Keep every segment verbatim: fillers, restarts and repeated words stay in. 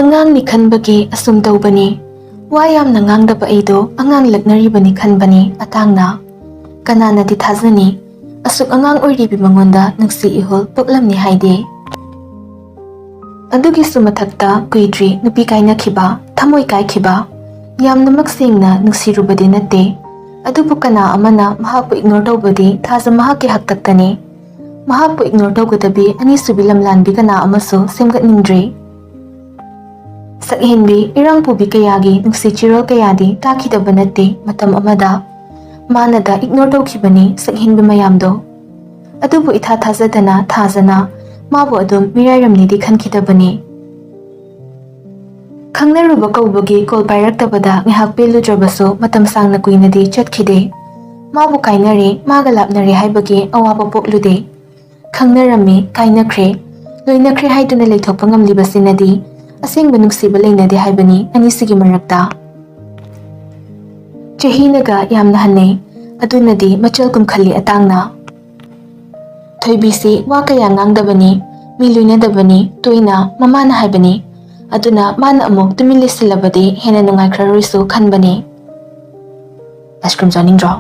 ꯑꯉꯥꯡꯅꯤ ꯈꯟꯕꯒꯤ ꯑꯁꯨꯝ ꯇꯧꯕꯅꯤ꯫ ꯋꯥ ꯌꯥꯝꯅ ꯉꯥꯡꯗꯕ ꯑꯩꯗꯣ ꯑꯉꯥꯡ ꯂꯛꯅꯔꯤꯕꯅꯤ ꯈꯟꯕꯅꯤ ꯑꯇꯥꯡꯅ꯫ ꯀꯅꯥꯅꯗꯤ ꯊꯥꯖꯅꯤ? ꯑꯁꯨꯛ ꯑꯉꯥꯡ ꯑꯣꯏꯔꯤꯕꯤ ꯃꯉꯣꯟꯗ ꯅꯨꯡꯁꯤ ꯏꯍꯨꯜ ꯄꯣꯛꯂꯝꯅꯤ ꯍꯥꯏꯗꯦ꯫ ꯑꯗꯨꯒꯤꯁꯨ ꯃꯊꯛꯇ ꯀꯨꯏꯗ꯭ꯔꯤ ꯅꯨꯄꯤ ꯀꯥꯏꯅꯈꯤꯕ, ꯊꯃꯣꯏ ꯀꯥꯏꯈꯤꯕ꯫ ꯌꯥꯝꯅꯃꯛ ꯁꯦꯡꯅ ꯅꯨꯡꯁꯤꯔꯨꯕꯗꯤ ꯅꯠꯇꯦ꯫ ꯑꯗꯨꯕꯨ ꯀꯅꯥ ꯑꯃꯅ ꯃꯍꯥꯛꯄꯨ ꯏꯒꯅꯣꯔ ꯇꯧꯕꯗꯤ ꯊꯥꯖ ꯃꯍꯥꯛꯀꯤ ꯍꯥꯛꯇꯛꯇꯅꯤ꯫ ꯃꯍꯥꯛꯄꯨ ꯏꯒꯅꯣꯔ ꯇꯧꯒꯗꯕꯤ ꯑꯅꯤꯁꯨꯕꯤ ꯂꯝꯂꯥꯟꯕꯤ ꯀꯅꯥ ꯑꯃꯁꯨ ꯁꯦꯝꯒꯠꯅꯤꯡꯗ꯭ꯔꯤ꯫ ꯁꯛꯍꯦꯟꯕꯤ ꯏꯔꯥꯡ ꯄꯨꯕꯤ ꯀꯌꯥꯒꯤ ꯅꯨꯡꯁꯤ ꯆꯤꯔꯣꯜ ꯀꯌꯥꯗꯤ ꯇꯥꯈꯤꯗꯕ ꯅꯠꯇꯦ ꯃꯇꯝ ꯑꯃꯗ꯫ ꯃꯥꯅꯗ ꯏꯒꯅꯣꯔ ꯇꯧꯈꯤꯕꯅꯤ ꯁꯛꯍꯦꯟꯕꯤ ꯃꯌꯥꯝꯗꯣ꯫ ꯑꯗꯨꯕꯨ ꯏꯊꯥ ꯊꯥꯖꯗꯅ ꯊꯥꯖꯅ ꯃꯥꯕꯨ ꯑꯗꯨꯝ ꯃꯤꯔꯥꯏꯔꯝꯅꯤꯗꯤ ꯈꯟꯈꯤꯗꯕꯅꯤ꯫ ꯈꯪꯅꯔꯨꯕ ꯀꯧꯕꯒꯤ ꯀꯣꯜ ꯄꯥꯏꯔꯛꯇꯕꯗ ꯉꯥꯏꯍꯥꯛ ꯄꯦꯜꯂꯨꯗ꯭ꯔꯕꯁꯨ ꯃꯇꯝ ꯁꯥꯡꯅ ꯀꯨꯏꯅꯗꯤ ꯆꯠꯈꯤꯗꯦ꯫ ꯃꯥꯕꯨ ꯀꯥꯏꯅꯔꯦ, ꯃꯥꯒ ꯂꯥꯞꯅꯔꯦ ꯍꯥꯏꯕꯒꯤ ꯑꯋꯥꯕ ꯄꯣꯛꯂꯨꯗꯦ꯫ ꯈꯪꯅꯔꯝꯃꯤ, ꯀꯥꯏꯅꯈ꯭ꯔꯦ, ꯂꯣꯏꯅꯈ꯭ꯔꯦ ꯍꯥꯏꯗꯨꯅ ꯂꯩꯊꯣꯛꯄ ꯉꯝꯂꯤꯕꯁꯤꯅꯗꯤ ꯑꯁꯦꯡꯕ ꯅꯨꯡꯁꯤꯕ ꯂꯩꯅꯗꯦ ꯍꯥꯏꯕꯅꯤ ꯑꯅꯤꯁꯤꯒꯤ ꯃꯔꯛꯇ꯫ ꯆꯍꯤꯅꯒ ꯌꯥꯝꯅ ꯍꯟꯅꯩ, ꯑꯗꯨꯅꯗꯤ ꯃꯆꯜ ꯀꯨꯝꯈꯜꯂꯤ ꯑꯇꯥꯡꯅ꯫ ꯊꯣꯏꯕꯤꯁꯤ ꯋꯥ ꯀꯌꯥ ꯉꯥꯡꯗꯕꯅꯤ, ꯃꯤ ꯂꯣꯏꯅꯗꯕꯅꯤ, ꯇꯣꯏꯅ ꯃꯃꯥꯅ ꯍꯥꯏꯕꯅꯤ꯫ ꯑꯗꯨꯅ ꯃꯥꯅ ꯑꯃꯨꯛ ꯇꯨꯃꯤꯟ ꯂꯩꯁꯤꯜꯂꯕꯗꯤ ꯍꯦꯟꯅ ꯅꯨꯡꯉꯥꯏꯈ꯭ꯔꯔꯣꯏꯁꯨ ꯈꯟꯕꯅꯤ꯫ Ice cream ꯆꯥꯅꯤꯡꯗ꯭ꯔꯣ?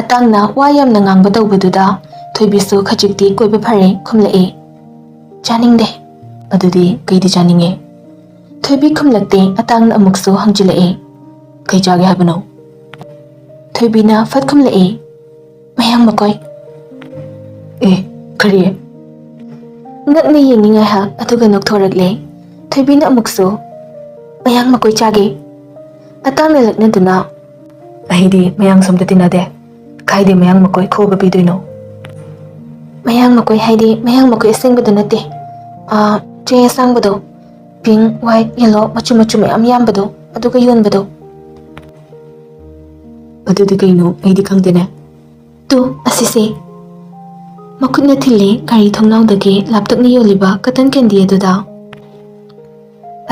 ꯑꯇꯥꯡꯅ ꯋꯥ ꯌꯥꯝꯅ ꯉꯥꯡꯕ ꯇꯧꯕꯗꯨꯗ ꯊꯣꯏꯕꯤꯁꯨ ꯈꯖꯤꯛꯇꯤ ꯀꯣꯏꯕ ꯐꯔꯦ ꯈꯨꯝꯂꯛꯏ꯫ ꯆꯥꯅꯤꯡꯗꯦ꯫ ꯑꯗꯨꯗꯤ ꯀꯩꯗꯤ ꯆꯥꯅꯤꯡꯉꯦ? ꯊꯣꯏꯕꯤ ꯈꯨꯝꯂꯛꯇꯦ, ꯑꯇꯥꯡꯅ ꯑꯃꯨꯛꯁꯨ ꯍꯪꯖꯤꯜꯂꯛꯏ꯫ ꯀꯩ ꯆꯥꯒꯦ ꯍꯥꯏꯕꯅꯣ? ꯊꯣꯏꯕꯤꯅ ꯐꯠ ꯈꯨꯝꯂꯛꯏ꯫ ꯃꯌꯥꯡ ꯃꯀꯣꯏ꯫ ꯑꯦ, ꯀꯔꯤ? ꯉꯛꯅ ꯌꯦꯡꯉꯤ ꯉꯥꯏꯍꯥꯛ, ꯑꯗꯨꯒ ꯅꯣꯛꯊꯣꯔꯛꯂꯦ꯫ ꯊꯣꯏꯕꯤꯅ ꯑꯃꯨꯛꯁꯨ, "ꯃꯌꯥꯡ ꯃꯀꯣꯏ ꯆꯥꯒꯦ?" ꯑꯇꯥꯡꯅ ꯂꯛꯅꯗꯨꯅ, "ꯑꯩꯗꯤ ꯃꯌꯥꯡ ꯁꯣꯝꯗ ꯇꯤꯟꯅꯗꯦ꯫ ꯀꯥꯏꯗꯩ ꯃꯌꯥꯡ ꯃꯀꯣꯏ ꯈꯣꯕ ꯄꯤꯗꯣꯏꯅꯣ?" "ꯃꯌꯥꯡ ꯃꯀꯣꯏ ꯍꯥꯏꯗꯤ ꯃꯌꯥꯡ ꯃꯀꯣꯏ ꯑꯁꯦꯡꯕꯗꯨ ꯅꯠꯇꯦ꯫ ꯑꯥ, ꯆꯦ ꯑꯁꯥꯡꯕꯗꯣ, pink, white, yellow, ꯃꯆꯨ ꯃꯆꯨ ꯃꯌꯥꯝ ꯌꯥꯝꯕꯗꯣ, ꯑꯗꯨꯒ ꯌꯣꯟꯕꯗꯣ꯫" "ꯑꯗꯨꯗꯤ ꯀꯩꯅꯣ? ꯑꯩꯗꯤ ꯈꯪꯗꯦꯅꯦ꯫" "ꯇꯨ, ꯑꯁꯤꯁꯦ꯫" ꯃꯈꯨꯠꯅ ꯊꯤꯜꯂꯤ ꯒꯥꯔꯤ ꯊꯣꯡꯅꯥꯎꯗꯒꯤ ꯂꯥꯞꯇꯛꯅ ꯌꯣꯜꯂꯤꯕ cotton candy ꯑꯗꯨꯗ꯫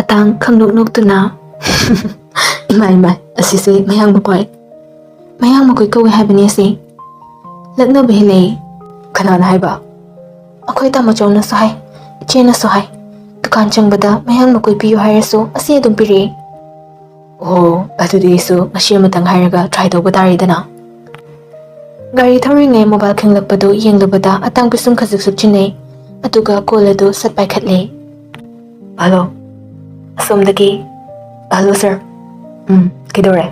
ꯑꯇꯥꯡ ꯈꯪꯅꯣꯛ ꯅꯣꯛꯇꯨꯅ, "ꯏꯃꯥ, ꯏꯃꯥ, ꯑꯁꯤꯁꯦ ꯃꯌꯥꯡ ꯃꯀꯣꯏ꯫ ꯃꯌꯥꯡ ꯃꯀꯣꯏ ꯀꯧꯋꯦ ꯍꯥꯏꯕꯅꯦ ꯑꯁꯤ꯫" ꯂꯛꯅꯕ ꯍꯦꯜꯂꯛꯏ꯫ "ꯀꯅꯥꯅ ꯍꯥꯏꯕ?" "ꯑꯩꯈꯣꯏ ꯇꯥꯃꯣꯆꯧꯅꯁꯨ ꯍꯥꯏ, ꯏꯆꯦꯅꯁꯨ ꯍꯥꯏ꯫ ꯀꯥꯟ ꯆꯪꯕꯗ ꯃꯌꯥꯡ ꯃꯀꯣꯏ ꯄꯤꯌꯨ ꯍꯥꯏꯔꯁꯨ ꯑꯁꯤ ꯑꯗꯨꯝ ꯄꯤꯔꯛꯏ꯫ ꯑꯣ, ꯑꯗꯨꯗꯤ ꯑꯩꯁꯨ ꯉꯁꯤ ꯑꯃꯇꯪ ꯍꯥꯏꯔꯒ try ꯇꯧꯕ ꯇꯥꯔꯦꯗꯅ꯫ ꯒꯥꯔꯤ ꯊꯧꯔꯤꯉꯩ mobile ꯈꯤꯡꯂꯛꯄꯗꯨ ꯌꯦꯡꯂꯨꯕꯗ ꯑꯇꯥꯡ ꯄꯤꯁꯨꯝ ꯈꯖꯤꯛ ꯁꯨꯞꯆꯤꯟꯅꯩ꯫ ꯑꯗꯨꯒ call ꯑꯗꯨ ꯁꯠ ꯄꯥꯏꯈꯠꯂꯦ꯫ Hello꯫ ꯑꯁꯣꯝꯗꯒꯤ꯫ Hello sir꯫ ꯎꯝ, ꯀꯩꯗꯧꯔꯦ?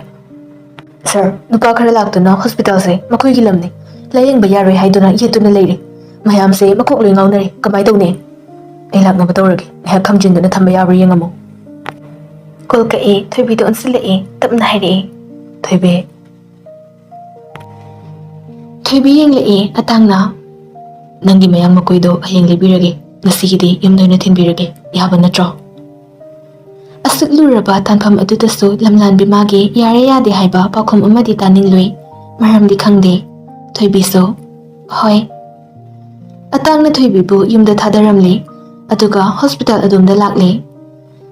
Sir, ꯅꯨꯄꯥ ꯈꯔ ꯂꯥꯛꯇꯨꯅ hospitalꯁꯦ ꯃꯈꯣꯏꯒꯤ ꯂꯝꯅꯤ, ꯂꯥꯌꯦꯡꯕ ꯌꯥꯔꯣꯏ ꯍꯥꯏꯗꯨꯅ ꯌꯦꯠꯇꯨꯅ ꯂꯩꯔꯦ꯫ ꯃꯌꯥꯝꯁꯦ ꯃꯀꯣꯛ ꯂꯣꯏ ꯉꯥꯎꯅꯔꯦ꯫ ꯀꯃꯥꯏ ꯇꯧꯅꯤ? ꯑꯩ ꯂꯥꯛꯅꯕ ꯇꯧꯔꯒꯦ꯫ ꯉꯥꯏꯍꯥꯛ ꯈꯝꯖꯤꯟꯗꯨꯅ ꯊꯝꯕ ꯌꯥꯕ꯭ꯔꯥ ꯌꯦꯡꯉꯝꯃꯨ꯫ Call ꯀꯛꯑꯦ꯫ ꯊꯣꯏꯕꯤꯗ ꯑꯣꯟꯁꯤꯜꯂꯛꯑꯦ꯫ ꯇꯞꯅ ꯍꯥꯏꯔꯛꯑꯦ, "ꯊꯣꯏꯕꯤ"꯫ ꯊꯣꯏꯕꯤ ꯌꯦꯡꯂꯛꯑꯦ ꯑꯇꯥꯡꯅ꯫ "ꯅꯪꯒꯤ ꯃꯌꯥꯡ ꯃꯀꯣꯏꯗꯣ ꯍꯌꯦꯡ ꯂꯩꯕꯤꯔꯒꯦ꯫ ꯉꯁꯤꯒꯤꯗꯤ ꯌꯨꯝꯗ ꯑꯣꯏꯅ ꯊꯤꯟꯕꯤꯔꯒꯦ꯫ ꯌꯥꯕ ꯅꯠꯇ꯭ꯔꯣ?" ꯑꯁꯨꯛ ꯂꯨꯔꯕ ꯇꯥꯟꯐꯝ ꯑꯗꯨꯗꯁꯨ ꯂꯝꯂꯥꯟꯕꯤ ꯃꯥꯒꯤ ꯌꯥꯔꯦ ꯌꯥꯗꯦ ꯍꯥꯏꯕ ꯄꯥꯎꯈꯨꯝ ꯑꯃꯗꯤ ꯇꯥꯅꯤꯡꯂꯨꯏ꯫ ꯃꯔꯝꯗꯤ ꯈꯪꯗꯦ꯫ ꯊꯣꯏꯕꯤꯁꯨ, "ꯍꯣꯏ"꯫ ꯑꯇꯥꯡꯅ ꯊꯣꯏꯕꯤꯕꯨ ꯌꯨꯝꯗ ꯊꯥꯗꯔꯝꯂꯦ꯫ ꯑꯗꯨꯒ hospital ꯑꯗꯣꯝꯗ ꯂꯥꯛꯂꯦ꯫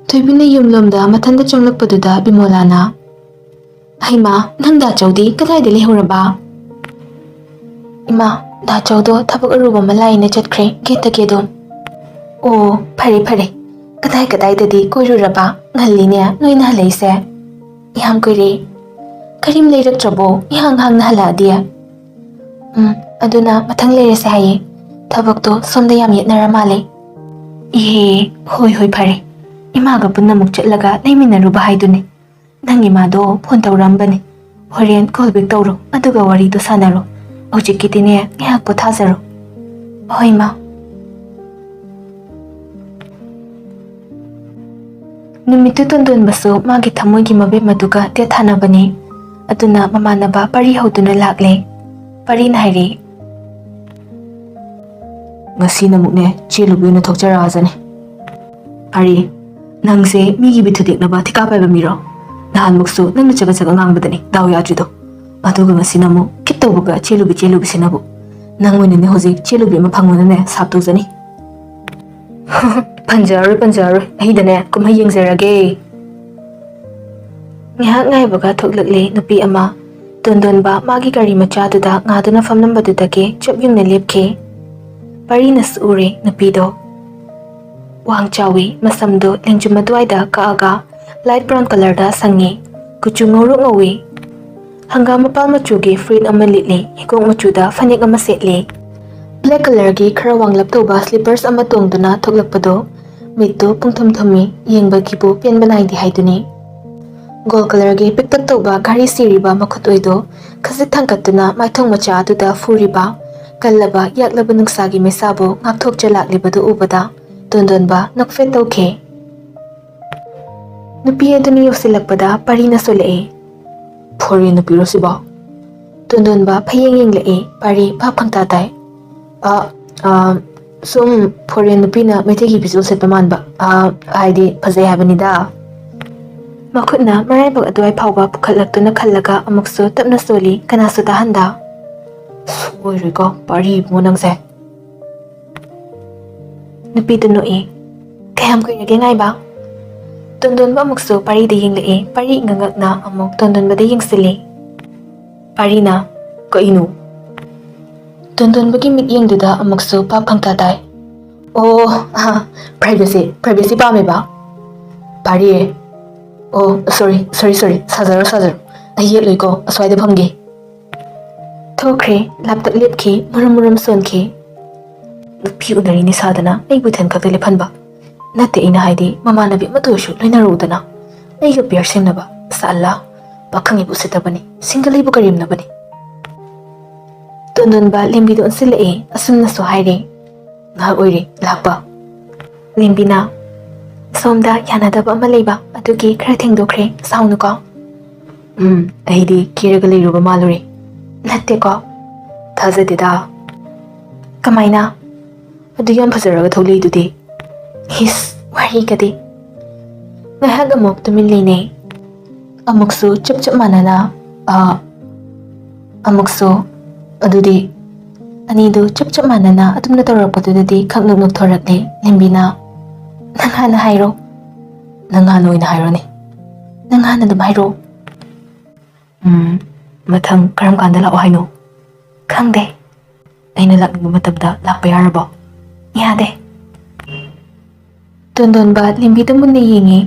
ꯊꯣꯏꯕꯤꯅ ꯌꯨꯝꯂꯣꯝꯗ ꯃꯊꯟꯇ ꯆꯪꯂꯛꯄꯗꯨꯗ ꯕꯤꯃꯣꯂꯥꯅ, "ꯍꯩꯃꯥ, ꯅꯪ ꯗꯥ ꯆꯧꯗꯤ ꯀꯗꯥꯏꯗ ꯂꯩꯍꯧꯔꯕ?" "ꯏꯃꯥ, ꯗꯥ ꯆꯧꯗꯣ ꯊꯕꯛ ꯑꯔꯨꯕ ꯑꯃ ꯂꯥꯛꯏꯅ ꯆꯠꯈ꯭ꯔꯦ, gateꯇꯒꯤ ꯑꯗꯨꯝ"꯫ "ꯑꯣ, ꯐꯔꯦ ꯐꯔꯦ꯫ ꯀꯗꯥꯏ ꯀꯗꯥꯏꯗꯗꯤ ꯀꯣꯏꯔꯨꯔꯕ? ꯉꯜꯂꯤꯅꯦ ꯅꯣꯏꯅ ꯍꯜꯂꯛꯏꯁꯦ꯫ ꯌꯥꯝ ꯀꯨꯏꯔꯦ꯫ ꯀꯔꯤꯝ ꯂꯩꯔꯛꯇ꯭ꯔꯕꯣ? ꯏꯍꯥꯡ ꯍꯥꯡꯅ ꯍꯜꯂꯛꯑꯗꯤ?" "ꯎꯝ, ꯑꯗꯨꯅ ꯃꯊꯪ ꯂꯩꯔꯁꯦ ꯍꯥꯏꯌꯦ꯫ ꯊꯕꯛꯇꯣ ꯁꯣꯝꯗ ꯌꯥꯝ ꯌꯦꯠꯅꯔ ꯃꯥꯜꯂꯦ"꯫ "ꯏꯍꯦ, ꯍꯣꯏ ꯍꯣꯏ, ꯐꯔꯦ꯫ ꯏꯃꯥꯒ ꯄꯨꯟꯅ ꯑꯃꯨꯛ ꯆꯠꯂꯒ ꯂꯩꯃꯤꯟꯅꯔꯨꯕ ꯍꯥꯏꯗꯨꯅꯤ꯫ ꯅꯪ ꯏꯃꯥꯗꯣ phone ꯇꯧꯔꯛꯑꯝꯕꯅꯤ꯫ ꯍꯣꯔꯦꯟ call back ꯇꯧꯔꯣ, ꯑꯗꯨꯒ ꯋꯥꯔꯤꯗꯣ ꯁꯥꯟꯅꯔꯣ꯫ ꯍꯧꯖꯤꯛꯀꯤꯗꯤꯅꯦ, ꯉꯥꯏꯍꯥꯛ ꯄꯣꯊꯥꯖꯔꯣ"꯫ "ꯍꯣꯏ, ꯏꯃꯥ"꯫ ꯅꯨꯃꯤꯠꯇꯨ ꯇꯣꯟꯗꯣꯟꯕꯁꯨ ꯃꯥꯒꯤ ꯊꯃꯣꯏꯒꯤ ꯃꯕꯦꯝꯃꯗꯨꯒ date ꯊꯥꯅꯕꯅꯤ꯫ ꯑꯗꯨꯅ ꯃꯃꯥꯟꯅꯕ ꯄꯔꯤ ꯍꯧꯗꯨꯅ ꯂꯥꯛꯂꯦ꯫ ꯄꯔꯤꯅ ꯍꯥꯏꯔꯦ, "ꯉꯁꯤꯅ ꯑꯃꯨꯛꯅꯦ ꯆꯦꯜꯂꯨꯕꯤ ꯑꯣꯏꯅ ꯊꯣꯛꯆꯔꯛꯑꯖꯅꯤ꯫ ꯄꯔꯤ, ꯅꯪꯁꯦ ꯃꯤꯒꯤ ꯃꯤꯠ ꯊꯨꯗꯦꯛꯅꯕ ꯊꯤꯀꯥ ꯄꯥꯏꯕ ꯃꯤꯔꯣ? ꯅꯍꯥꯟꯃꯨꯛꯁꯨ ꯅꯪꯅ ꯆꯒꯠ ꯆꯒꯠ ꯉꯥꯡꯕꯗꯅꯤ ꯗꯥꯎ ꯌꯥꯗ꯭ꯔꯤꯗꯣ꯫ ꯑꯗꯨꯒ ꯉꯁꯤꯅ ꯑꯃꯨꯛ ꯈꯤꯠ ꯇꯧꯕꯒ ꯆꯦꯜꯂꯨꯕꯤ ꯆꯦꯜꯂꯨꯕꯤꯁꯤꯅꯕꯨ꯫ ꯅꯪ ꯑꯣꯏꯅꯅꯦ ꯍꯧꯖꯤꯛ ꯆꯦꯜꯂꯨꯕꯤ ꯑꯃ ꯐꯪꯉꯣꯅꯅꯦ ꯁꯥꯞ ꯇꯧꯖꯅꯤ"꯫ "ꯄꯟꯖꯔꯣꯏ, ꯄꯟꯖꯔꯣꯏ꯫ ꯑꯩꯗꯅꯦ ꯀꯨꯝꯍꯩ ꯌꯦꯡꯖꯔꯒꯦ"꯫ ꯉꯥꯏꯍꯥꯛ ꯉꯥꯏꯕꯒ ꯊꯣꯛꯂꯛꯂꯦ ꯅꯨꯄꯤ ꯑꯃ꯫ ꯇꯣꯟꯗꯣꯟꯕ ꯃꯥꯒꯤ ꯒꯥꯔꯤ ꯃꯆꯥꯗꯨꯗ ꯉꯥꯗꯨꯅ ꯐꯝꯂꯝꯕꯗꯨꯗꯒꯤ ꯆꯞ ꯌꯨꯡꯅ ꯂꯦꯞꯈꯤ꯫ ꯄꯔꯤꯅꯁꯨ ꯎꯔꯦ ꯅꯨꯄꯤꯗꯣ꯫ ꯋꯥꯡ ꯆꯥꯎꯏ, ꯃꯁꯝꯗꯨ ꯂꯦꯡꯖꯨꯝ ꯑꯗꯨꯋꯥꯏꯗ ꯀꯛꯑꯒ light brown colourꯗ ꯁꯪꯉꯤ꯫ ꯀꯨꯆꯨ ꯉꯧꯔꯣꯛ ꯉꯧꯏ꯫ ꯍꯪꯒꯥꯝ ꯃꯄꯥꯜ ꯃꯆꯨꯒꯤ ꯐꯨꯔꯤꯠ ꯑꯃ ꯂꯤꯠꯂꯤ, ꯍꯤꯒꯣꯛ ꯃꯆꯨꯗ ꯐꯅꯦꯛ ꯑꯃ ꯁꯦꯠꯂꯤ꯫ Black colourꯒꯤ ꯈꯔ ꯋꯥꯡꯂꯞ ꯇꯧꯕ slippers ꯑꯃ ꯇꯣꯡꯗꯨꯅ ꯊꯣꯛꯂꯛꯄꯗꯨ ꯃꯤꯠꯇꯨ ꯄꯨꯡꯊꯨꯝ ꯊꯨꯝꯃꯤ, ꯌꯦꯡꯕꯒꯤꯕꯨ ꯄꯦꯟꯕ ꯅꯥꯏꯗꯦ ꯍꯥꯏꯗꯨꯅꯤ꯫ Gold colourꯒꯤ ꯄꯤꯛꯇꯛ ꯇꯧꯕ ꯘꯔꯤ ꯁꯤꯔꯤꯕ ꯃꯈꯨꯠ ꯑꯣꯏꯗꯨ ꯈꯖꯤꯛ ꯊꯥꯡꯒꯠꯇꯨꯅ ꯃꯥꯏꯊꯣꯡ ꯃꯆꯥ ꯑꯗꯨꯗ ꯐꯨꯔꯤꯕ ꯀꯜꯂꯕ ꯌꯥꯛꯂꯕ ꯅꯨꯡꯁꯥꯒꯤ ꯃꯩꯁꯥꯕꯨ ꯉꯥꯛꯊꯣꯛꯆ ꯂꯥꯛꯂꯤꯕꯗꯨ ꯎꯕꯗ ꯇꯣꯟꯗꯣꯟꯕ ꯅꯣꯛꯐꯦꯠ ꯇꯧꯈꯤ꯫ ꯅꯨꯄꯤ ꯑꯗꯨꯅ ꯌꯧꯁꯤꯜꯂꯛꯄꯗ ꯄꯥꯔꯤꯅ ꯁꯣꯜꯂꯛꯏ꯫ "Foreign ꯅꯨꯄꯤꯔꯣ ꯁꯤꯕꯣ?" ꯇꯣꯟꯗꯣꯟꯕ ꯐꯌꯦꯡ ꯌꯦꯡꯂꯛꯏ꯫ ꯄꯥꯔꯤ ꯚꯥꯞ ꯈꯪꯇꯥ ꯇꯥꯏ꯫ "ꯑ, ꯑ, ꯁꯨꯝ foreign ꯅꯨꯄꯤꯅ ꯃꯩꯇꯩꯒꯤ ꯐꯤꯖꯣꯜ ꯁꯦꯠꯄ ꯃꯥꯟꯕ꯫ ꯑ, ꯍꯥꯏꯗꯤ ꯐꯖꯩ ꯍꯥꯏꯕꯅꯤꯗ꯫" ꯃꯈꯨꯠꯅ ꯃꯔꯥꯏꯕꯛ ꯑꯗꯨꯋꯥꯏ ꯐꯥꯎꯕ ꯄꯨꯈꯠꯂꯛꯇꯨꯅ ꯈꯜꯂꯒ ꯑꯃꯨꯛꯁꯨ ꯇꯞꯅ ꯁꯣꯜꯂꯤ, ꯀꯅꯥꯁꯨ ꯇꯥꯍꯟꯗ꯫ "ꯁꯣꯏꯔꯣꯏꯀꯣ ꯄꯥꯔꯤ ꯏꯕꯨꯡꯉꯣ ꯅꯪꯁꯦ꯫" ꯅꯨꯄꯤꯗꯨ ꯅꯣꯛꯏ꯫ "ꯀꯌꯥꯝ ꯀꯨꯏꯔꯒꯦ ꯉꯥꯏꯕ?" ꯇꯣꯟꯗꯣꯟꯕ ꯑꯃꯨꯛꯁꯨ ꯄꯥꯔꯤꯗ ꯌꯦꯡꯂꯛꯏ꯫ ꯄꯥꯔꯤ ꯉꯉꯛꯅ ꯑꯃꯨꯛ ꯇꯣꯟꯗꯣꯟꯕꯗ ꯌꯦꯡꯁꯤꯜꯂꯤ꯫ ꯄꯥꯔꯤꯅ, "ꯀꯩꯅꯣ?" ꯇꯣꯟꯗꯣꯟꯕꯒꯤ ꯃꯤꯠꯌꯦꯡꯗꯨꯗ ꯑꯃꯨꯛꯁꯨ ꯚꯥꯞ ꯈꯪꯇꯥ ꯇꯥꯏ꯫ "ꯑꯣ, ꯑꯍ, privacy, privacy ꯄꯥꯝꯃꯦꯕ?" ꯄꯥꯔꯤ, "ꯑꯣ, sorry, sorry, sorry, ꯁꯥꯖꯔꯣ, ꯁꯥꯖꯔꯣ꯫ ꯑꯩ ꯌꯦꯠꯂꯣꯏꯀꯣ, ꯑꯁ꯭ꯋꯥꯏꯗ ꯐꯝꯒꯦ꯫" ꯊꯣꯛꯈ꯭ꯔꯦ, ꯂꯥꯞꯇꯛ ꯂꯦꯞꯈꯤ, ꯃꯨꯔꯨꯝ ꯃꯨꯔꯨꯝ ꯁꯣꯟꯈꯤ꯫ ꯅꯨꯄꯤ ꯎꯅꯔꯤꯅꯤ ꯁꯥꯗꯅ ꯑꯩꯕꯨ ꯏꯊꯟ ꯈꯛꯇ ꯂꯦꯞꯍꯟꯕ? ꯅꯠꯇꯦ, ꯑꯩꯅ ꯍꯥꯏꯗꯤ ꯃꯃꯥꯟꯅꯕꯤ ꯑꯃꯠꯇ ꯑꯣꯏꯔꯁꯨ ꯂꯣꯏꯅꯔꯛꯎꯗꯅ꯫ ꯑꯩꯒ pair ꯁꯦꯝꯅꯕ꯫ ꯁꯥ ꯑꯜꯂꯥ, ꯄꯥꯈꯪ ꯑꯩꯕꯨ ꯎꯁꯤꯠꯇꯕꯅꯤ, single ꯑꯩꯕꯨ ꯀꯔꯦꯝꯅꯕꯅꯤ꯫ ꯇꯣꯟꯗꯣꯟꯕ ꯂꯦꯝꯕꯤꯗ ꯑꯣꯟꯁꯤꯜꯂꯛꯑꯦ, ꯑꯁꯨꯝꯅꯁꯨ ꯍꯥꯏꯔꯦ꯫ ꯉꯥꯏꯍꯥꯛ ꯑꯣꯏꯔꯦ ꯂꯥꯛꯄ꯫ ꯂꯦꯝꯕꯤꯅ, "ꯁꯣꯝꯗ ꯌꯥꯅꯗꯕ ꯑꯃ ꯂꯩꯕ, ꯑꯗꯨꯒꯤ ꯈꯔ ꯊꯦꯡꯗꯣꯛꯈ꯭ꯔꯦ, ꯁꯥꯎꯅꯨꯀꯣ꯫" "ꯎꯝ, ꯑꯩꯗꯤ ꯀꯦꯔꯒ ꯂꯩꯔꯨꯕ ꯃꯥꯜꯂꯨꯔꯦ꯫" "ꯅꯠꯇꯦꯀꯣ꯫" "ꯊꯥꯖꯗꯦꯗ꯫" "ꯀꯃꯥꯏꯅ? ꯑꯗꯨ ꯌꯥꯝ ꯐꯖꯔꯒ ꯊꯣꯛꯂꯛꯏꯗꯨꯗꯤ꯫" ꯍꯤꯁ, ꯋꯥꯔꯤꯒꯗꯤ꯫ ꯉꯥꯏꯍꯥꯛ ꯑꯃꯨꯛ ꯇꯨꯃꯤꯟ ꯂꯩꯅꯩ꯫ ꯑꯃꯨꯛꯁꯨ ꯆꯞ ꯆꯞ ꯃꯥꯟꯅꯅ, "ꯑ꯫" ꯑꯃꯨꯛꯁꯨ, "ꯑꯗꯨꯗꯤ?" ꯑꯅꯤꯗꯨ ꯆꯞ ꯆꯞ ꯃꯥꯟꯅꯅ ꯑꯗꯨꯝꯅ ꯇꯧꯔꯛꯄꯗꯨꯗꯗꯤ ꯈꯪꯅꯣꯛ ꯅꯣꯛꯊꯣꯔꯛꯂꯦ꯫ ꯂꯦꯝꯕꯤꯅ, "ꯅꯪ ꯍꯥꯟꯅ ꯍꯥꯏꯔꯣ꯫" "ꯅꯪ ꯍꯥꯟꯅ ꯑꯣꯏꯅ ꯍꯥꯏꯔꯣꯅꯦ꯫ ꯅꯪ ꯍꯥꯟꯅ ꯑꯗꯨꯝ ꯍꯥꯏꯔꯣ꯫" "ꯎꯝ, ꯃꯊꯪ ꯀꯔꯝ ꯀꯥꯟꯗ ꯂꯥꯛꯑꯣ ꯍꯥꯏꯅꯣ?" "ꯈꯪꯗꯦ꯫" "ꯑꯩꯅ ꯂꯥꯛꯅꯤꯡꯕ ꯃꯇꯝꯗ ꯂꯥꯛꯄ ꯌꯥꯔꯕꯣ?" "ꯌꯥꯗꯦ꯫" ꯇꯣꯟꯗꯣꯟꯕ ꯂꯦꯝꯕꯤꯗ ꯃꯨꯟꯅ ꯌꯦꯡꯉꯤ꯫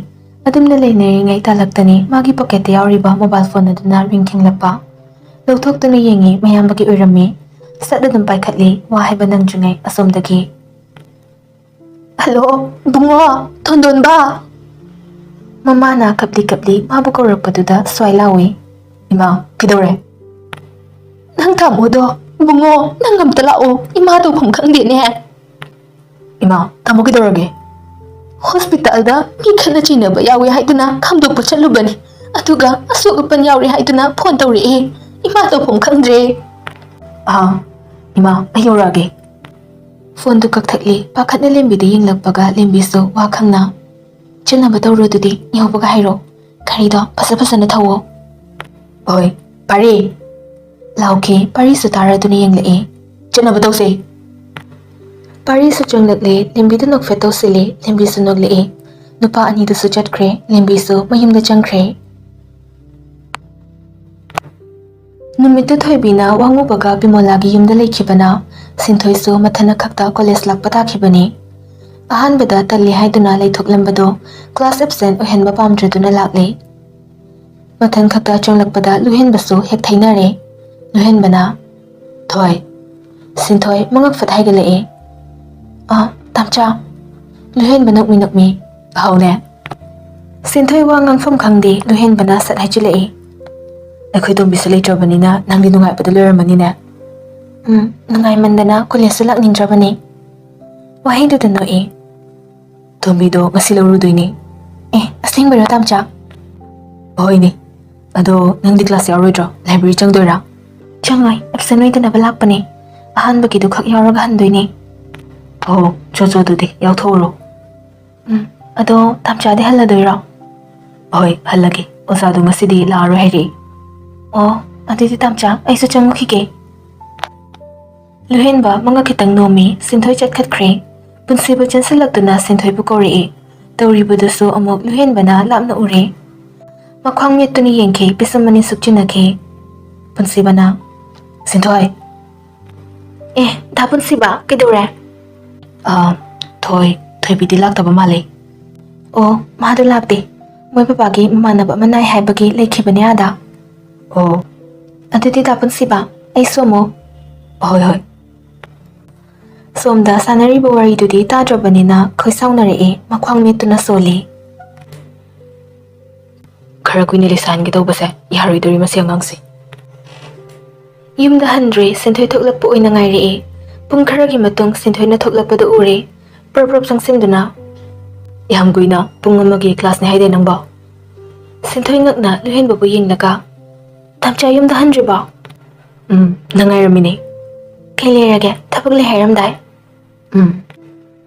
ꯑꯗꯨꯝꯅ ꯂꯩꯅꯔꯤꯉꯩ ꯇꯥꯂꯛꯇꯅꯤ ꯃꯥꯒꯤ ꯄꯣꯀꯦꯠꯇ ꯌꯥꯎꯔꯤꯕ ꯃꯣꯕꯥꯏꯜ ꯐꯣꯟ ꯑꯗꯨꯅ ꯔꯤꯡ ꯈꯤꯡꯂꯛꯄ꯫ ꯂꯧꯊꯣꯛꯇꯨꯅ ꯌꯦꯡꯉꯤ, ꯃꯌꯥꯝꯕꯒꯤ ꯑꯣꯏꯔꯝꯃꯤ꯫ ꯁꯠ ꯑꯗꯨꯝ ꯄꯥꯏꯈꯠꯂꯤ, ꯋꯥ ꯍꯥꯏꯕ ꯅꯪꯗ꯭ꯔꯤꯉꯩ ꯑꯁꯣꯝꯗꯒꯤ꯫ "ꯍꯜꯂꯣ, ꯕꯨꯡꯉꯣ, ꯇꯣꯟꯗꯣꯟꯕ!" ꯃꯃꯥꯅ ꯀꯞꯂꯤ ꯀꯞꯂꯤ ꯃꯥꯕꯨ ꯀꯧꯔꯛꯄꯗꯨꯗ ꯁ꯭ꯋꯥꯏ ꯂꯥꯎꯏ꯫ "ꯏꯃꯥ, ꯀꯩꯗꯧꯔꯦ?" "ꯅꯪ ꯇꯥꯃꯣꯗꯣ, ꯕꯨꯡꯉꯣ, ꯅꯪ ꯑꯝꯇ ꯂꯥꯛꯑꯣ, ꯏꯃꯥ ꯇꯧꯐꯝ ꯈꯪꯗꯦꯅꯦ꯫" "ꯏꯃꯥ, ꯇꯥꯃꯣ ꯀꯩꯗꯧꯔꯒꯦ?" "ꯍꯣꯁꯄꯤꯇꯥꯜꯗ ꯃꯤ ꯈꯠꯅ ꯆꯩꯅꯕ ꯌꯥꯎꯏ ꯍꯥꯏꯗꯨꯅ ꯈꯥꯝꯗꯣꯛꯄ ꯆꯠꯂꯨꯕꯅꯤ, ꯑꯗꯨꯒ ꯑꯁꯣꯛ ꯑꯄꯟ ꯌꯥꯎꯔꯦ ꯍꯥꯏꯗꯨꯅ ꯐꯣꯟ ꯇꯧꯔꯛꯑꯦ, ꯏꯃꯥ ꯇꯧꯐꯝ ꯈꯪꯗ꯭ꯔꯦ꯫" "ꯑꯥ, ꯏꯃꯥ, ꯑꯩ ꯌꯧꯔꯛꯑꯒꯦ꯫" ꯐꯣꯟꯗꯨ ꯀꯛꯊꯠꯂꯤ꯫ ꯄꯥꯈꯠꯅ ꯂꯦꯝꯕꯤꯗ ꯌꯦꯡꯂꯛꯄꯒ ꯂꯦꯝꯕꯤꯁꯨ ꯋꯥ ꯈꯪꯅ, "ꯆꯠꯅꯕ ꯇꯧꯔꯣ ꯑꯗꯨꯗꯤ, ꯌꯧꯕꯒ ꯍꯥꯏꯔꯣ꯫ ꯒꯥꯔꯤꯗꯣ ꯐꯖ ꯐꯖꯅ ꯊꯧꯋꯣ꯫" "ꯍꯣꯏ, ꯄꯥꯔꯤ!" ꯂꯥꯎꯈꯤ꯫ ꯄꯥꯔꯤꯁꯨ ꯇꯥꯔꯗꯨꯅ ꯌꯦꯡꯂꯛꯏ꯫ "ꯆꯠꯅꯕ ꯇꯧꯁꯦ!" ꯄꯥꯔꯤꯁꯨ ꯆꯪꯂꯛꯂꯦ꯫ ꯂꯦꯝꯕꯤꯗ ꯅꯣꯛꯐꯦꯠ ꯇꯧꯁꯤꯜꯂꯤ꯫ ꯂꯦꯝꯕꯤꯁꯨ ꯅꯣꯛꯂꯛꯏ꯫ ꯅꯨꯄꯥ ꯑꯅꯤꯗꯨꯁꯨ ꯆꯠꯈ꯭ꯔꯦ꯫ ꯂꯦꯝꯕꯤꯁꯨ ꯃꯌꯨꯝꯗ ꯆꯪꯈ꯭ꯔꯦ꯫ ꯅꯨꯃꯤꯠꯇꯨ ꯊꯣꯏꯕꯤꯅ ꯋꯥꯡꯉꯨꯕꯒ ꯕꯤꯃꯣꯂꯥꯒꯤ ꯌꯨꯝꯗ ꯂꯩꯈꯤꯕꯅ ꯁꯤꯟꯊꯣꯏꯁꯨ ꯃꯊꯟꯅ ꯈꯛꯇ ꯀꯣꯂꯦꯖ ꯂꯥꯛꯄ ꯇꯥꯈꯤꯕꯅꯤ꯫ ꯑꯍꯥꯟꯕꯗ ꯇꯜꯂꯤ ꯍꯥꯏꯗꯨꯅ ꯂꯩꯊꯣꯛꯂꯝꯕꯗꯣ ꯀ꯭ꯂꯥꯁ ꯑꯦꯕꯁꯦꯟ ꯑꯣꯏꯍꯟꯕ ꯄꯥꯝꯗ꯭ꯔꯗꯨꯅ ꯂꯥꯛꯂꯦ꯫ ꯃꯊꯟ ꯈꯛꯇ ꯆꯪꯂꯛꯄꯗ ꯂꯨꯍꯦꯟꯕꯁꯨ ꯍꯦꯛ ꯊꯩꯅꯔꯦ꯫ ꯂꯨꯍꯦꯟꯕꯅ, "ꯊꯣꯏ꯫" ꯁꯤꯟꯊꯣꯏ ꯃꯉꯛ ꯐꯠ ꯍꯥꯏꯒꯠꯂꯛꯑꯦ꯫ "ꯑ, ꯇꯥꯝꯆꯥ꯫" ꯂꯨꯍꯦꯟꯕ ꯅꯣꯛꯃꯤ ꯅꯣꯛꯃꯤ, "ꯑꯍꯧꯅꯦ꯫" ꯁꯤꯟꯊꯣꯏ ꯋꯥ ꯉꯥꯡꯐꯝ ꯈꯪꯗꯦ꯫ ꯂꯨꯍꯦꯟꯕꯅ ꯁꯠ ꯍꯥꯏꯖꯤꯜꯂꯛꯏ, "ꯑꯩꯈꯣꯏ ꯇꯣꯝꯕꯤꯁꯨ ꯂꯩꯇ꯭ꯔꯕꯅꯤꯅ ꯅꯪꯗꯤ ꯅꯨꯡꯉꯥꯏꯕꯗ ꯂꯣꯏꯔꯝꯃꯅꯤꯅꯦ?" "ꯎꯝ, ꯅꯨꯡꯉꯥꯏꯃꯟꯗꯅ ꯀꯣꯂꯦꯖꯁꯨ ꯂꯥꯛꯅꯤꯡꯗ꯭ꯔꯕꯅꯤ꯫" ꯋꯥꯍꯩꯗꯨꯗ ꯅꯣꯛꯏ꯫ "ꯇꯣꯝꯕꯤꯗꯣ ꯉꯁꯤ ꯂꯧꯔꯨꯗꯣꯏꯅꯦ꯫" "ꯑꯦ, ꯑꯁꯦꯡꯕꯩꯔꯣ ꯇꯥꯝꯆꯥ?" "ꯍꯣꯏꯅꯦ꯫ ꯑꯗꯣ ꯅꯪꯗꯤ ꯀ꯭ꯂꯥꯁ ꯌꯥꯎꯔꯣꯏꯗ꯭ꯔꯣ? ꯂꯥꯏꯕ꯭ꯔꯦꯔꯤ ꯆꯪꯗꯣꯏꯔꯥ?" "ꯆꯪꯉꯣꯏ, ꯑꯦꯕꯁꯦꯟ ꯑꯣꯏꯗꯅꯕ ꯂꯥꯛꯄꯅꯦ꯫ ꯑꯍꯥꯟꯕꯒꯤꯗꯨ ꯈꯛ ꯌꯥꯎꯔꯒ ꯍꯟꯗꯣꯏꯅꯦ꯫" "ꯑꯣ, ꯆꯣ ꯆꯣ, ꯑꯗꯨꯗꯤ ꯌꯥꯎꯊꯣꯛꯎꯔꯣ꯫" "ꯎꯝ, ꯑꯗꯣ ꯇꯥꯝꯆꯥꯗꯤ ꯍꯜꯂꯗꯣꯏꯔꯣ?" "ꯍꯣꯏ, ꯍꯜꯂꯒꯦ꯫ ꯑꯣꯖꯥꯗꯣ ꯉꯁꯤꯗꯤ ꯂꯥꯛꯑꯔꯣꯏ ꯍꯥꯏꯔꯛꯏ꯫" "ꯑꯣ, ꯑꯗꯨꯗꯤ ꯇꯥꯝꯆꯥ, ꯑꯩꯁꯨ ꯆꯪꯉꯨꯈꯤꯒꯦ꯫" ꯂꯨꯍꯦꯟꯕ ꯃꯉꯛ ꯈꯤꯇꯪ ꯅꯣꯝꯃꯤ꯫ ꯁꯤꯟꯊꯣꯏ ꯆꯠꯈꯠꯈ꯭ꯔꯦ꯫ ꯄꯨꯟꯁꯤꯕ ꯆꯦꯟꯁꯤꯜꯂꯛꯇꯨꯅ ꯁꯤꯟꯊꯣꯏꯕꯨ ꯀꯧꯔꯛꯏ꯫ ꯇꯧꯔꯤꯕꯗꯨꯁꯨ ꯑꯃꯨꯛ ꯂꯨꯍꯦꯟꯕꯅ ꯂꯥꯞꯅ ꯎꯔꯦ꯫ ꯃꯈ꯭ꯋꯥꯡ ꯃꯦꯠꯇꯨꯅ ꯌꯦꯡꯈꯤ, ꯄꯤꯁꯨꯝ ꯑꯅꯤ ꯁꯨꯛꯆꯤꯟꯅꯈꯤ꯫ ꯄꯨꯟꯁꯤꯕꯅ, "ꯁꯤꯟꯊꯣꯏ!" "ꯑꯦ, ꯗꯥ ꯄꯨꯟꯁꯤꯕ, ꯀꯩꯗꯧꯔꯦ?" "ꯑꯥ, ꯊꯣꯏ, ꯊꯣꯏꯕꯤꯗꯤ ꯂꯥꯛꯇꯕ ꯃꯥꯜꯂꯦ꯫ ꯑꯣ, ꯃꯥꯗꯣ ꯂꯥꯛꯇꯦ꯫ ꯃꯣꯏ ꯄꯄꯥꯒꯤ ꯃꯃꯥꯟꯅꯕ ꯑꯃ ꯅꯥꯏ ꯍꯥꯏꯕꯒꯤ ꯂꯩꯈꯤꯕꯅꯦ ꯑꯥꯗ꯫ ꯑꯣ꯫ ꯑꯗꯨꯗꯤ ꯗꯥ ꯄꯨꯟꯁꯤꯕ, ꯑꯩꯁꯨ ꯑꯃꯨꯛ꯫ ꯍꯣꯏ, ꯍꯣꯏ꯫ ꯁꯣꯝꯗ ꯁꯥꯟꯅꯔꯤꯕ ꯋꯥꯔꯤꯗꯨꯗꯤ ꯇꯥꯗ꯭ꯔꯕꯅꯤꯅ ꯈꯣꯏ ꯁꯥꯎꯅꯔꯛꯑꯦ, ꯃꯈ꯭ꯋꯥꯡ ꯃꯦꯠꯇꯨꯅ ꯁꯣꯜꯂꯤ꯫ ꯈꯔ ꯀꯨꯏꯅ ꯂꯩꯁꯥꯍꯟꯒꯦ ꯇꯧꯕꯁꯦ ꯌꯥꯔꯣꯏꯗꯣꯔꯤ ꯃꯁꯤ ꯑꯉꯥꯡꯁꯦ꯫ ꯌꯨꯝꯗ ꯍꯟꯗ꯭ꯔꯦ, ꯁꯤꯟꯊꯣꯏ ꯊꯣꯛꯂꯛꯄ ꯑꯣꯏꯅ ꯉꯥꯏꯔꯛꯑꯦ꯫ ꯄꯨꯡ ꯈꯔꯒꯤ ꯃꯇꯨꯡ ꯁꯤꯟꯊꯣꯏꯅ ꯊꯣꯛꯂꯛꯄꯗꯨ ꯎꯔꯦ꯫ ꯄ꯭ꯔꯞ ꯄ꯭ꯔꯞ ꯆꯪꯁꯤꯟꯗꯨꯅ, "ꯌꯥꯝ ꯀꯨꯏꯅ, ꯄꯨꯡ ꯑꯃꯒꯤ ꯀ꯭ꯂꯥꯁꯅꯦ ꯍꯥꯏꯗꯥꯏ ꯅꯪꯕꯣ?" ꯁꯤꯟꯊꯣꯏ ꯉꯛꯅ ꯂꯨꯍꯦꯟꯕꯕꯨ ꯌꯦꯡꯂꯒ, "ꯇꯥꯝꯆꯥ ꯌꯨꯝꯗ ꯍꯟꯗ꯭ꯔꯤꯕꯣ?" "ꯎꯝ, ꯅꯪ ꯉꯥꯏꯔꯝꯃꯤꯅꯦ꯫ ꯀꯩ ꯂꯩꯔꯒꯦ? ꯊꯕꯛ ꯂꯩ ꯍꯥꯏꯔꯝꯗꯥꯏ?" "ꯎꯝ꯫"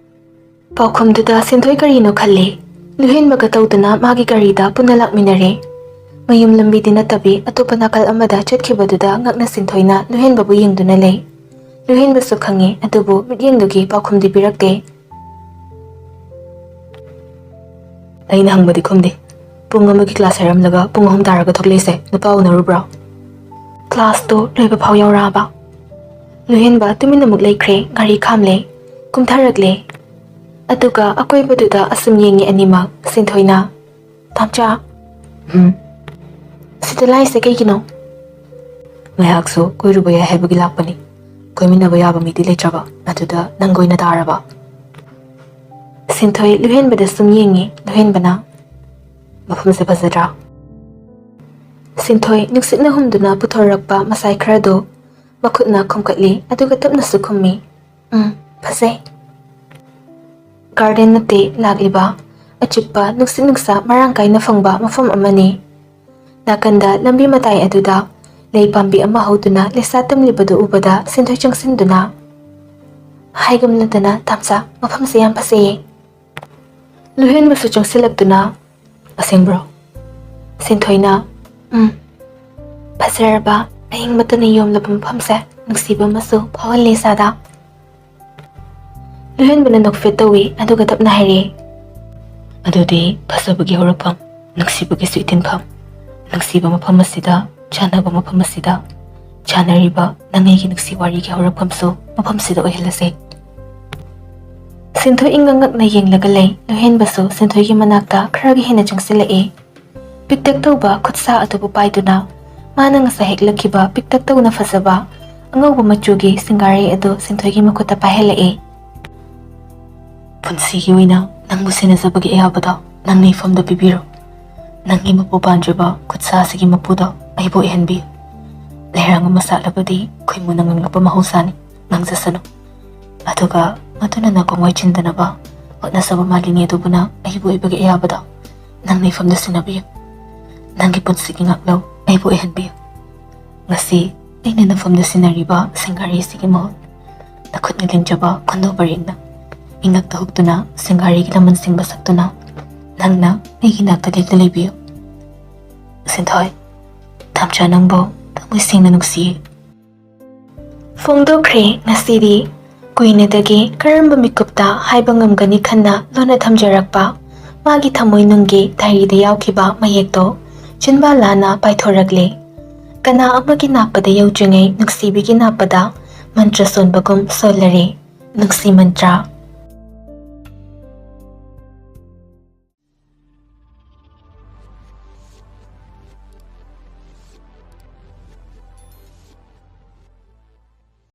ꯄꯥꯎꯈꯨꯝꯗꯨꯗ ꯁꯤꯟꯊꯣꯏ ꯀꯔꯤꯅꯣ ꯈꯜꯂꯦ꯫ ꯂꯨꯍꯦꯟꯕꯒ ꯇꯧꯗꯨꯅ ꯃꯥꯒꯤ ꯒꯥꯔꯤꯗ ꯄꯨꯟꯅ ꯂꯥꯛꯃꯤꯟꯅꯔꯦ꯫ ꯃꯌꯨꯝ ꯂꯝꯕꯤꯗꯤ ꯅꯠꯇꯕꯤ ꯑꯇꯣꯞꯄ ꯅꯥꯀꯜ ꯑꯃꯗ ꯆꯠꯈꯤꯕꯗꯨꯗ ꯉꯛꯅ ꯁꯤꯟꯊꯣꯏꯅ ꯂꯨꯍꯦꯟꯕꯕꯨ ꯌꯦꯡꯗꯨꯅ ꯂꯩ꯫ ꯂꯨꯍꯦꯟꯕꯁꯨ ꯈꯪꯉꯦ, ꯑꯗꯨꯕꯨ ꯃꯤꯠꯌꯦꯡꯗꯨꯒꯤ ꯄꯥꯎꯈꯨꯝꯗꯤ ꯄꯤꯔꯛꯇꯦ꯫ ꯑꯩꯅ ꯍꯪꯕꯗꯤ ꯈꯨꯝꯗꯦ꯫ ꯄꯨꯡ ꯑꯃꯒꯤ ꯀ꯭ꯂꯥꯁ ꯍꯥꯏꯔꯝꯂꯒ ꯄꯨꯡ ꯑꯍꯨꯝ ꯇꯥꯔꯒ ꯊꯣꯛꯂꯛꯏꯁꯦ ꯅꯨꯄꯥ ꯎꯅꯔꯨꯕ꯭ꯔꯣ? ꯀ꯭ꯂꯥꯁꯇꯣ ꯂꯣꯏꯕ ꯐꯥꯎ ꯌꯥꯎꯔꯛꯑꯕ? ꯂꯨꯍꯦꯟꯕ ꯇꯨꯃꯤꯟꯅ ꯑꯃꯨꯛ ꯂꯩꯈ꯭ꯔꯦ, ꯒꯥꯔꯤ ꯈꯥꯝꯂꯦ, ꯀꯨꯝꯊꯔꯛꯂꯦ꯫ ꯑꯗꯨꯒ ꯑꯀꯣꯏꯕꯗꯨꯗ ꯑꯁꯨꯝ ꯌꯦꯡꯉꯤ ꯑꯅꯤꯃꯛ, ꯁꯤꯟꯊꯣꯏꯅ, "ꯇꯥꯝꯆꯥ꯫" "ꯎꯝ?" "ꯁꯤꯗ ꯂꯥꯛꯏꯁꯦ ꯀꯩꯒꯤꯅꯣ?" "ꯉꯥꯏꯍꯥꯛꯁꯨ ꯀꯣꯏꯔꯨꯕ ꯌꯥꯏ ꯍꯥꯏꯕꯒꯤ ꯂꯥꯛꯄꯅꯤ꯫ ꯀꯣꯏꯃꯤꯟꯅꯕ ꯌꯥꯕ ꯃꯤꯗꯤ ꯂꯩꯇ꯭ꯔꯕ, ꯑꯗꯨꯗ ꯅꯪꯒ ꯑꯣꯏꯅ ꯇꯥꯔꯕ꯫" ꯁꯤꯟꯊꯣꯏ ꯂꯨꯍꯦꯟꯕꯗ ꯁꯨꯝ ꯌꯦꯡꯉꯤ꯫ ꯂꯨꯍꯦꯟꯕꯅ, "ꯃꯐꯝꯁꯦ ꯐꯖꯗ꯭ꯔꯥ?" ꯁꯤꯟꯊꯣꯏ ꯅꯨꯡꯁꯤꯠꯅ ꯍꯨꯝꯗꯨꯅ ꯄꯨꯊꯣꯔꯛꯄ ꯃꯁꯥꯏ ꯈꯔꯗꯣ ꯃꯈꯨꯠꯅ ꯈꯨꯝꯀꯠꯂꯤ, ꯑꯗꯨꯒ ꯇꯞꯅꯁꯨ ꯈꯨꯝꯃꯤ, "ꯎꯝ, ꯐꯖꯩ꯫" ꯒꯥꯔꯗꯦꯟ ꯅꯠꯇꯦ ꯂꯥꯛꯂꯤꯕ, ꯑꯆꯤꯛꯄ ꯅꯨꯡꯁꯤꯠ ꯅꯨꯡꯁꯥ ꯃꯔꯥꯡ ꯀꯥꯏꯅ ꯐꯪꯕ ꯃꯐꯝ ꯑꯃꯅꯤ꯫ ꯅꯥꯀꯟꯗ ꯂꯝꯕꯤ ꯃꯇꯥꯏ ꯑꯗꯨꯗ ꯂꯩ ꯄꯥꯝꯕꯤ ꯑꯃ ꯍꯧꯗꯨꯅ ꯂꯩꯁꯥ ꯇꯝꯂꯤꯕꯗꯨ ꯎꯕꯗ ꯁꯤꯟꯊꯣꯏ ꯆꯪꯁꯤꯟꯗꯨꯅ, "ꯍꯥꯏꯒꯨꯝꯅꯗꯅ ꯇꯥꯝꯆꯥ, ꯃꯐꯝꯁꯦ ꯌꯥꯝ ꯐꯖꯩꯌꯦ꯫" ꯂꯨꯍꯦꯟꯕꯁꯨ ꯆꯪꯁꯤꯜꯂꯛꯇꯨꯅ, "ꯑꯁꯦꯡꯕ꯭ꯔꯣ?" ꯁꯤꯟꯊꯣꯏꯅ, "ꯎꯝ, ꯐꯖꯔꯕ ꯑꯍꯤꯡ ꯃꯇꯨꯅ ꯌꯣꯝꯂꯕ ꯃꯐꯝꯁꯦ ꯅꯨꯡꯁꯤꯕ ꯑꯃꯁꯨ ꯐꯥꯎꯍꯜꯂꯦ ꯏꯁꯥꯗ꯫" ꯂꯨꯍꯦꯟꯕꯅ ꯅꯣꯛꯐꯦꯠ ꯇꯧꯏ, ꯑꯗꯨꯒ ꯇꯞꯅ ꯍꯥꯏꯔꯛꯏ, "ꯑꯗꯨꯗꯤ ꯐꯖꯕꯒꯤ ꯍꯧꯔꯛꯐꯝ, ꯅꯨꯡꯁꯤꯕꯒꯤꯁꯨ ꯏꯇꯤꯟꯐꯝ, ꯅꯨꯡꯁꯤꯕ ꯃꯐꯝ ꯑꯁꯤꯗ, ꯆꯥꯟꯅꯕ ꯃꯐꯝ ꯑꯁꯤꯗ, ꯆꯥꯟꯅꯔꯤꯕ ꯅꯪ ꯑꯩꯒꯤ ꯅꯨꯡꯁꯤ ꯋꯥꯔꯤꯒꯤ ꯍꯧꯔꯛꯐꯝꯁꯨ ꯃꯐꯝꯁꯤꯗ ꯑꯣꯏꯍꯜꯂꯁꯦ꯫" ꯁꯤꯟꯊꯣꯏ ꯏꯪꯉꯛꯅ ꯌꯦꯡꯂꯒ ꯂꯩ꯫ ꯂꯣꯏꯍꯦꯟꯕꯁꯨ ꯁꯤꯟꯊꯣꯏꯒꯤ ꯃꯅꯥꯛꯇ ꯈꯔꯒ ꯍꯦꯟꯅ ꯆꯪꯁꯤꯜꯂꯛꯏ꯫ ꯄꯤꯛꯇꯛ ꯇꯧꯕ ꯈꯨꯠꯁꯥ ꯑꯗꯨꯕꯨ ꯄꯥꯏꯗꯨꯅ ꯃꯥꯅ ꯉꯁꯥꯏ ꯍꯦꯛꯂꯛꯈꯤꯕ ꯄꯤꯛꯇꯛ ꯇꯧꯅ ꯐꯖꯕ ꯑꯉꯧꯕ ꯃꯆꯨꯒꯤ ꯁꯤꯡꯒꯥꯔꯩ ꯑꯗꯨ ꯁꯤꯟꯊꯣꯏꯒꯤ ꯃꯈꯨꯠꯇ ꯄꯥꯏꯍꯜꯂꯛꯏ꯫ "ꯄꯨꯟꯁꯤꯒꯤ ꯑꯣꯏꯅ ꯅꯪꯕꯨ ꯁꯦꯟꯅꯖꯕꯒꯤ ꯑꯌꯥꯕꯗꯣ ꯅꯪꯅ ꯏꯐꯝꯗ ꯄꯤꯕꯤꯔꯣ꯫ ꯅꯪꯒꯤ ꯃꯄꯨ ꯄꯥꯟꯗ꯭ꯔꯤꯕ ꯈꯨꯠꯁꯥ ꯑꯁꯤꯒꯤ ꯃꯄꯨꯗꯣ ꯑꯩꯕꯨ ꯑꯣꯏꯍꯟꯕꯤꯌꯨ꯫ ꯂꯩꯔꯥꯡ ꯑꯃ ꯁꯥꯠꯂꯕꯗꯤ ꯈꯣꯏꯃꯨꯅ ꯉꯥꯡꯂꯛꯄ ꯃꯍꯧꯁꯥꯅꯤ, ꯉꯥꯡꯖꯁꯅꯨ꯫ ꯑꯗꯨꯒ ꯃꯗꯨꯅ ꯅꯥꯀꯣꯡ ꯋꯥꯏ ꯆꯤꯟꯗꯅꯕ ꯍꯣꯠꯅꯖꯕ ꯃꯥꯂꯤꯅꯤ ꯑꯗꯨꯕꯨꯅ ꯑꯩꯕꯨ ꯑꯣꯏꯕꯒꯤ ꯑꯌꯥꯕꯗꯣ ꯅꯪꯅ ꯏꯐꯝꯗ ꯁꯤꯟꯅꯕꯤꯌꯨ꯫ ꯅꯪꯒꯤ ꯄꯨꯟꯁꯤꯒꯤ ꯉꯥꯛꯂꯧ ꯑꯩꯕꯨ ꯑꯣꯏꯍꯟꯕꯤꯌꯨ꯫ ꯉꯁꯤ ꯑꯩꯅ ꯅꯐꯝꯗ ꯁꯤꯟꯅꯔꯤꯕ ꯁꯤꯡꯒꯥꯔꯩꯁꯤꯒꯤ ꯃꯍꯨꯠ ꯅꯈꯨꯠꯅ ꯂꯦꯡꯖꯕ ꯈꯨꯟꯗꯣ ꯄꯔꯦꯡꯅ ꯏꯉꯛꯇ ꯍꯨꯛꯇꯨꯅ ꯁꯤꯡꯒꯥꯔꯩꯒꯤ ꯂꯃꯟ ꯁꯤꯡꯕ ꯁꯛꯇꯨꯅ ꯅꯪꯅ ꯑꯩꯒꯤ ꯅꯥꯛꯇ ꯂꯦꯞꯇ ꯂꯩꯕꯤꯌꯨ꯫ ꯁꯤꯟꯊꯣꯏ, ꯇꯥꯝꯆꯥ ꯅꯪꯕꯨ ꯊꯃꯣꯏ ꯁꯦꯡꯅ ꯅꯨꯡꯁꯤꯌꯦ꯫" ꯐꯣꯡꯗꯣꯛꯈ꯭ꯔꯦ ꯉꯁꯤꯗꯤ꯫ ꯀꯨꯏꯅꯗꯒꯤ ꯀꯔꯝꯕ ꯃꯤꯀꯨꯞꯇ ꯍꯥꯏꯕ ꯉꯝꯒꯅꯤ ꯈꯟꯅ ꯂꯣꯟꯅ ꯊꯝꯖꯔꯛꯄ ꯃꯥꯒꯤ ꯊꯃꯣꯏꯅꯨꯡꯒꯤ ꯗꯥꯏꯔꯤꯗ ꯌꯥꯎꯈꯤꯕ ꯃꯌꯦꯛꯇꯣ ꯆꯤꯟꯕꯥ ꯂꯥꯅ ꯄꯥꯏꯊꯣꯔꯛꯂꯦ꯫ ꯀꯅꯥ ꯑꯃꯒꯤ ꯅꯥꯞꯄꯗ ꯌꯧꯗ꯭ꯔꯤꯉꯩ ꯅꯨꯡꯁꯤꯕꯤꯒꯤ ꯅꯥꯞꯄꯗ ꯃꯟꯇ꯭ꯔ ꯁꯣꯟꯕꯒꯨꯝ ꯁꯣꯜꯂꯔꯦ꯫ ꯅꯨꯡꯁꯤ ꯃꯟꯇ꯭ꯔ꯫